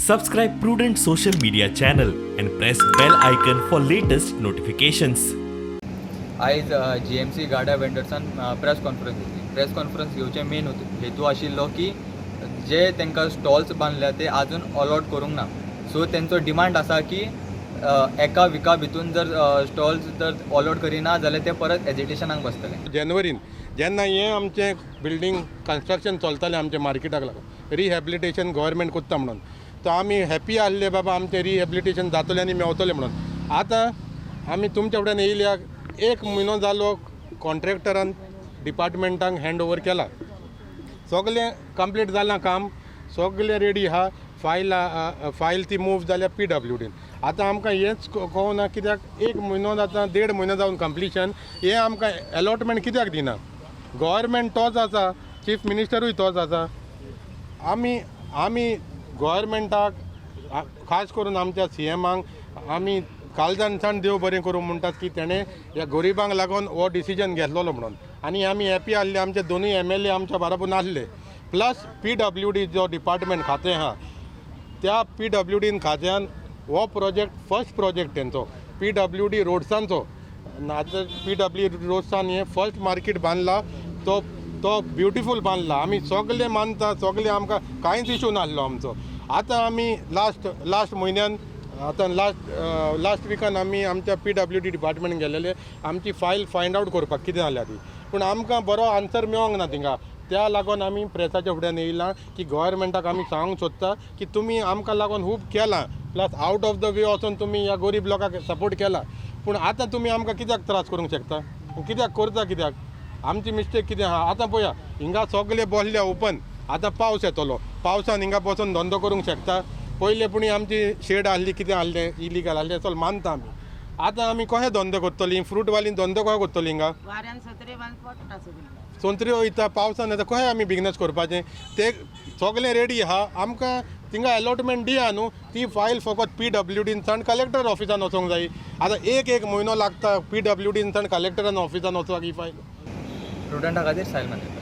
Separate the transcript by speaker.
Speaker 1: Subscribe Prudent Social Media channel and press bell icon for latest notifications.
Speaker 2: आयज GMC गाड्या वेंडर्सान press conference घेतली. Press conference घेवचे main हेतू आशिल्लो की जे तांकां स्टॉल्स बांदल्या ते आजून अलॉट करूंक ना. सो तेंचो डिमांड आसा की एका विका भितून जर स्टॉल्स जर अलॉट करिना जाल्यार ते परत एजिटेशनाक बसतले.
Speaker 3: जेनवरीन जेन्ना हें आमचें बिल्डींग कन्स्ट्रक्शन चलतालें, आमच्या मार्केटाक लागून रिहॅबिलिटेशन गव्हर्मेंट करता म्हणून, तो आमी हॅपी आहले, बाबा आमचें रिहॅबिलिटेशन जातलें आनी मेवतलें म्हणून. आतां आमी तुमच्या फुड्यान येयल्या, एक म्हयनो जालो कॉन्ट्रॅक्टरान डिपार्टमेंटाक हँड ओवर केला. सगलें कंप्लीट जालां, काम सगलें रेडी आहा. फायल फायल ती मूव जाल्या पीडब्ल्यूडीन. आतां आमकां हेंच कळना, कित्याक एक म्हयनो जाता, देड म्हयनो जावन कंप्लिशन, हें आमकां एलॉटमेंट कित्याक दिना? गव्हर्मेंट तोच आसा, चीफ मिनिस्टरूय तोच आसा. आमी गव्हर्मेंटाक, खास करून आमच्या सीएमाक आमी काळजानसान देव बरें करूं म्हणटात की तेणें ह्या गरिबांक लागून हो डिसिजन घेतलेलो म्हणून. आनी आमी हॅपी आहले. आमचे दोनूय एमएलए आमच्या बराबर नासले, प्लस पीडब्ल्यूडी जो डिपार्टमेंट खातें आहा, त्या पीडब्ल्यूडीन खात्यान हो प्रोजेक्ट फर्स्ट प्रोजेक्ट तेंचो पीडब्ल्यूडी रोड्सांचो. आतां पीडब्ल्यू रोड्सान हें फर्स्ट मार्केट बांदला, तो तो ब्युटिफूल बांदला. आमी सगळे मानता, सगळे आमकां कांयच इशू नासलो आमचो. आतां आमी लास्ट लास्ट म्हयन्यान, आतां लास्ट लास्ट विकान आमी आमच्या पीडब्ल्यूडी डिपार्टमेंट गेलेले आमची फायल फायंड आवट करपाक कितें जाल्या ती. पूण आमकां बरो आन्सर मेळोंक ना थिंगा. त्या लागून आमी प्रेसाच्या फुड्यान येयलां की गव्हर्मेंटाक आमी सांगूंक सोदता की तुमी आमकां लागून खूब केलां, plus out of the way वचून तुमी ह्या गरीब लोकांक सपोर्ट केला. पूण आतां तुमी आमकां कित्याक त्रास करूंक शकता? कित्याक करता? कित्याक? आमची मिस्टेक कितें आहा? आतां पळया, हिंगा सगळे बसल्या ओपन. आतां पावस येतलो, पावसान हिंगा बसून धंदो करूंक शकता? पयले पुणी आमची शेड आहली, कितें आहलें, इलिगल आहलें, चल मानता आमी. आतां आमी कशें धंदो करतलीं? फ्रूटवाली धंदो कसो करतलीं हिंगा?
Speaker 4: वाऱ्यान सत्रे बांद पडटा सगळी.
Speaker 3: सोंत्र्यो वयता, पावसान येता, कशें आमी बिजनस करपाचें? ते सगळें रेडी आहा, आमकां थिंगा एलॉटमेंट दिया न्हू. ती फायल फकत पीडब्ल्यूडीन कलेक्टर ऑफिसान वचोंक जाय. आतां एक एक म्हयनो लागता पीडब्ल्यूडीन कलेक्टरान ऑफिसान वचपाक ही फायल.
Speaker 2: प्रुडंटा खातीर सायल मानता.